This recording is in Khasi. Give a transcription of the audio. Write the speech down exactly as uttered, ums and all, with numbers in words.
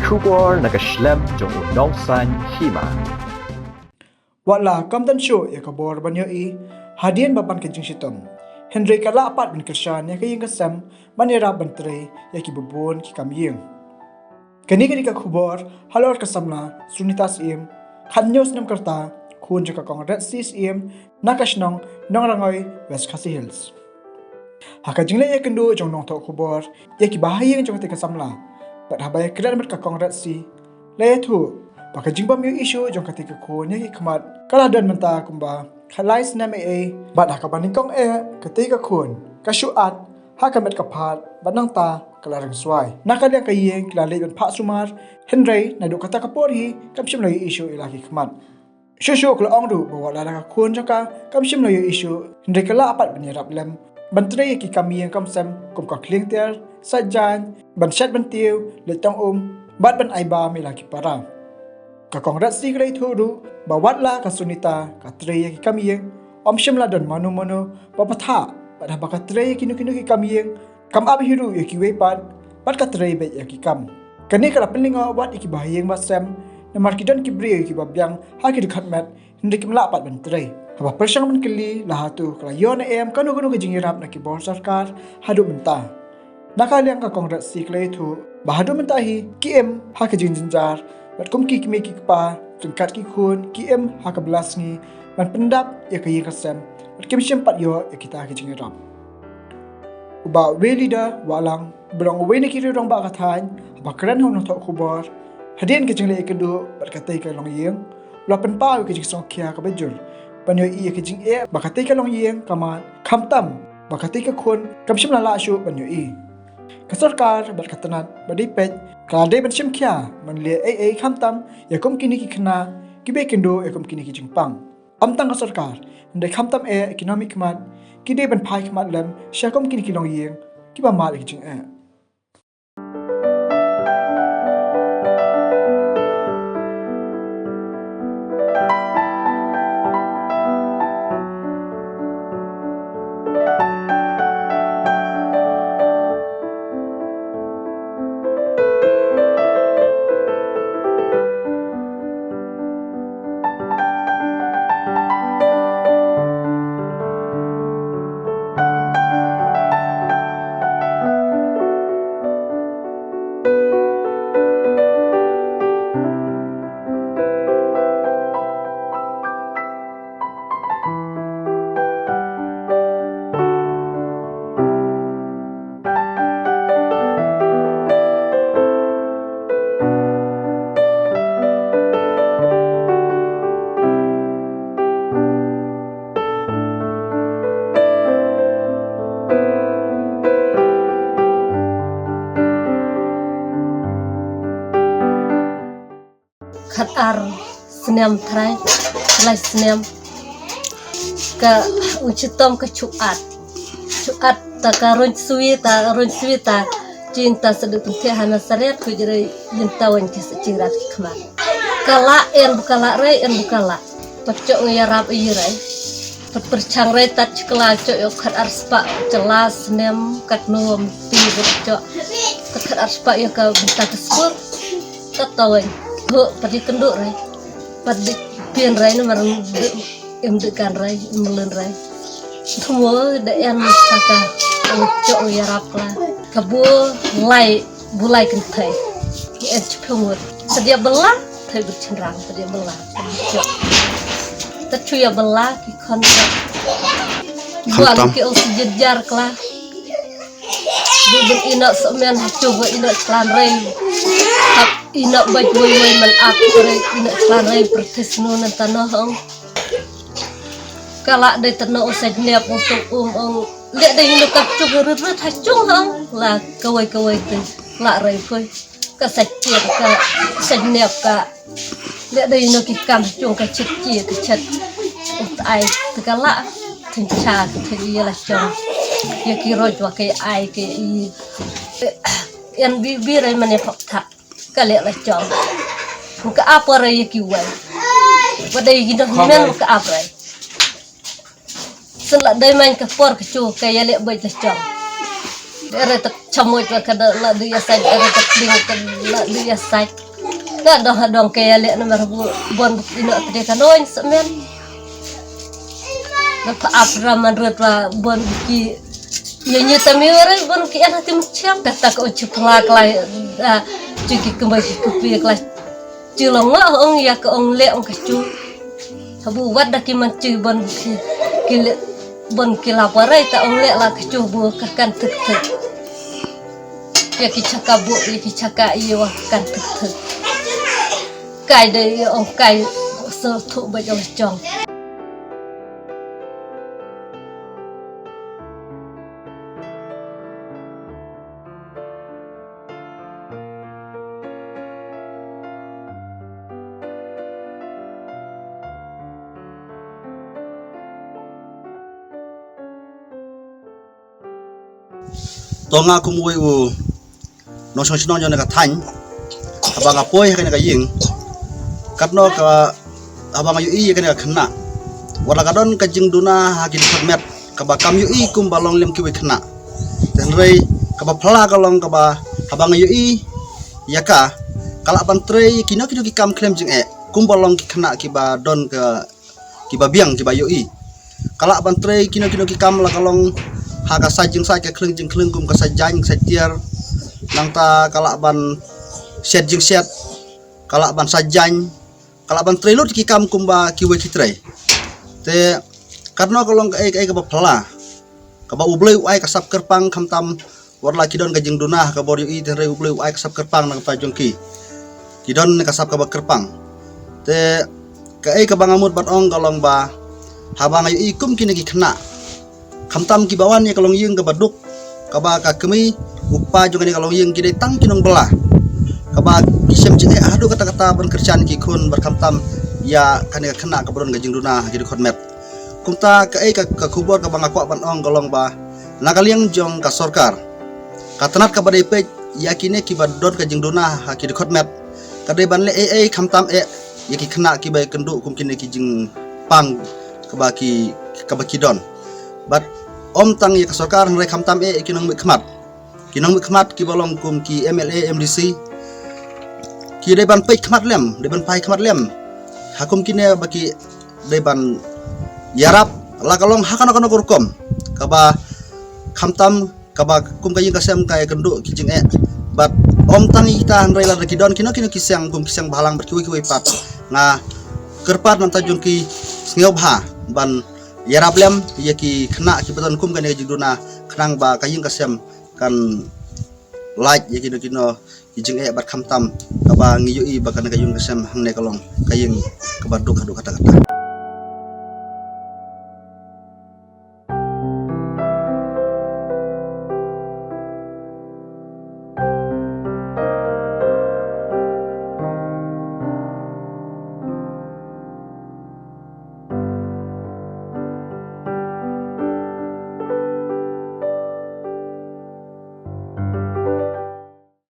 Khubor na ka shlem jong u nongsan hima. Wat la kam don shuh ïa ka bor ban ïohi hadien ba ban ka jingshitom, hynrei ka lah pat ban kyrshan ïa ka ïing ka sem ban ïarap ban trei ïa ki babun ki kam ïing. Kane ka dei ka khubor halor ka samla Sunita Syiem, khathynñiew snem ka rta, khun jong ka Kong Retsi Syiem, na ka shnong Nongrangoi, West Khasi Hills. Ha ka jingleit ïakynduh jong u nongthoh khubor ïa kiba ha ïing jong katei ka samla, bad haba ïakren bad ka Kong Retsi, la ïathuh ba ka jingbym ïohi shuh jong katei ka khun ïa ki khmat ka la don mynta kumba khatlai snem eiei, bad ha kaba nyngkong eh katei ka khun ka shu at ha ka met ka phad, bad nangta ka la ringswai. Na ka liang ka ïing ki la leit ban phah sumar, hynrei naduh kata ka por hi kam shym la ïohi shuh ïa la ki khmat. Shuh shuh ka la ong ruh ba wat la da ka khun jong ka kam shym la ïohi shuh, hynrei ka lah pat ban ïarap lem ban trei ïa ki kam ïing kam sem kum ka khlieng tiar, sait jaiñ, ban shet ban tiew, leit tong um, bad ban ai bam ïa la ki para. Ka Kong Retsi ka la ïathuh ruh ba wat la ka Sunita ka trei ïa ki kam ïing, ym shym la don mano mano ba bthah, bad haba ka trei ïa kino kino ki kam ïing, kam ap hi ruh ïa kiwei pat, bad ka trei beit ïa ki kam. Kane ka la pynlyngngoh wat ïa kiba ha ïing ba sem, namar ki don ki briew kiba biang ha ki dkhot met, hynrei kim lah pat ban trei. Haba pyrshang ban kylli la hato ka la ïoh ne em kano kano ka jingïarap na ki bor sorkar haduh mynta, na ka liang ka Kong Retsi ka la ïathuh ba haduh mynta hi ki im ha ka jingjynjar, bad kum ki kmie ki kpa ryngkat ki khun ki im ha ka bylla sngi ban pyndap ïa ka ïing ka sem, bad kim shym pat ïoh ïa kita ki jingïarap. U Bah Wilida Wahlang, ba long uwei na ki riew rangbah ka thaiñ, haba kren ha u nongthoh khubor hadien ka jingleit ïakynduh bad katei ka longïing, u la pynpaw ïa ka jingsngewkhia kaba jur ban ïohi ïa ka jingeh ba katei ka longïing ka mad, khamtam ba katei ka khun kam shym la lah shuh ban ïohi. Ka sorkar bad ka tnat ba dei peit ka la dei ban shim khia ban leh ei ei, khamtam ïa kum kine ki khynnah kiba ïakynduh ïa kum kine ki jingpang. Ym tang ka sorkar, hynrei khamtam eh ki nongmihkhmat ki dei ban phai khmat lem sha kum kine ki longïing kiba mad ïa ki jingeh. Khat ar snem trai, lai snem. Ka un chitom ka chuat. Chuat ta ka run sui ta, run sui ta. Chin ta sedu pynthih hana saret ku jere yin ta wan ki sechirat ki khmat. Ka la en bu ka la rei, en bu ka la. Pachok ngi yarap i rei. Pat pyrchang rei tat chikla chok yo khat ar spah, chikla snem kat nuam pi bu chok. Ka khat ar spah yo ka bynta ka skur. Tat tawai. Ho, pat di kenduk rei. Pat di pin rei ni marang du, im du kan rei, im lun rei. Thmo da en saka. Chok yarap la. Ka bu lai, bu lai kynthei. En chipemut. Sadia bela, thei bu chenrang, sadia bela. Tat chuya bela ki khon. Buan ki ong sijit jar kla. Bu bun ina semen hachu bu ina chlan rei. Hap ina baj wei wei man ap rei ina chlan rei pertis nu nan tanoh ong. Kala dei tanoh ong sej niap ong tuk um ong. Lek dei ina kap chung rut rut hachu ong. La kawai kawai tu. La rei pui. Ka sej tiap ka sej niap ka. Leh dei no ki kam chung ka chet ki ka chet. Ut ai te ka la. Thin cha ka thin ïa la chong. Ïa ki roi wa ki ai ki i. Yan bi bi rai mane phak thak. Ka leh la chong. Ka ap rai ïa ki wai. Wa dei ki noh men ka ap rai. Sen la dei main ka por ka chu ka ïa leh bait la chong. Ere tak chamoi tak kada la du ya sai, ere tak ding tak la du ya sai. Ka dong ha dong ke ya le namar bu bon bu ino tadi kanoin semen. Na pa ap raman rut la bon ki ya nyi tami ere bon ki en hati mchiam tak tak o chupla klai. Chuki kumbai ki kupi klai. Chi long nga ong ya ka ong le ong ka chu. Habu wat da ki man chi bon ki, ki le bon ki la parai ta ong le la ka chu bu ka kan thik thik. Ya ki chaka bu ya ki chaka i wa ka kan thik thik. Kai de ya ong kai so thu ba jong jong. To nga kum uwei u nongshong shnong jong kane ka thaiñ, haba nga poi ha kane ka ïing, katno ka, haba nga ïohi ïa kane ka khynnah, wat la ka don ka jingduna ha ki dkhot met kaba kam ïohi kumba long lem kiwei khynnah. Te hynrei kaba phylla ka long kaba haba nga ïohi ïa ka, ka lah ban trei kino kino ki kam khlem jingeh kumba long ki khynnah kiba don ka, kiba biang kiba ïohi. Ka lah ban trei kino kino ki kam, la ka long ha ka sait jingsaid, ka khlieng jingkhlieng kum ka sait jaiñ, ka sait tiar. Nangta ka lah ban shet jingset, ka lah ban sait jaiñ, ka lah ban trei lut ki kam kumba kiwei ki trei. Te katno ka long kaei kaei kaba phylla, kaba U Blei u ai ka sap kyrpang, khamtam wat la ki don ka jingduna ha ka bor ïohi, te hynrei U Blei u ai ka sap kyrpang na ka bynta jong ki. Ki don ka sap kaba kyrpang. Te kaei kaba nga mut ban ong ka long ba haba nga ïohi kum kine ki khynnah, khamtam kiba wan ïa ka longïing kaba duk, kaba ka kmie u kpa jong kane ka longïing ki dei tang ki nongbylla, kaba ki shem jingeh haduh katta katta ban kyrshan ki khun bad khamtam ïa kane ka khynnah kaba don ka jingduna ha ki dkhot met. Kumta kaei ka, ka khubor kaba nga kwah ban ong ka long ba na ka liang jong ka sorkar, ka tnat kaba dei peit ïa kine kiba don ka jingduna ha ki dkhot met, ka dei ban leh ei ei khamtam eh ïa ki khynnah kiba ïakynduh kum kine ki jingpang kaba ki, kaba ki don. Bad ym tang ïa ka sorkar hynrei khamtam eh ïa ki nongmihkhmat, ki nongmihkhmat kiba long kum ki M L A, M D C, ki dei ban peit khmat lem, dei ban phai khmat lem ha kum kine ba ki dei ban ïarap, la ka long ha kano kano ka rukom, kaba khamtam kaba kum ka ïing ka sem ka ïakynduh ki jingeh. Bad ym tang ïa kita hynrei lada ki don kino kino ki seng kum ki seng bhalang bad kiwei kiwei pat, nga kyrpad na ka bynta jong ki, sngewbha ban ïarap lem ïa ki khynnah kiba don kum kane ka jingduna, khnang ba ka ïing ka sem kan lait ïa kino kino ki jingeh bad khamtam kaba ngi ïohi ba kane ka ïing ka sem hangne ka long ka ïing kaba duk haduh katta katta.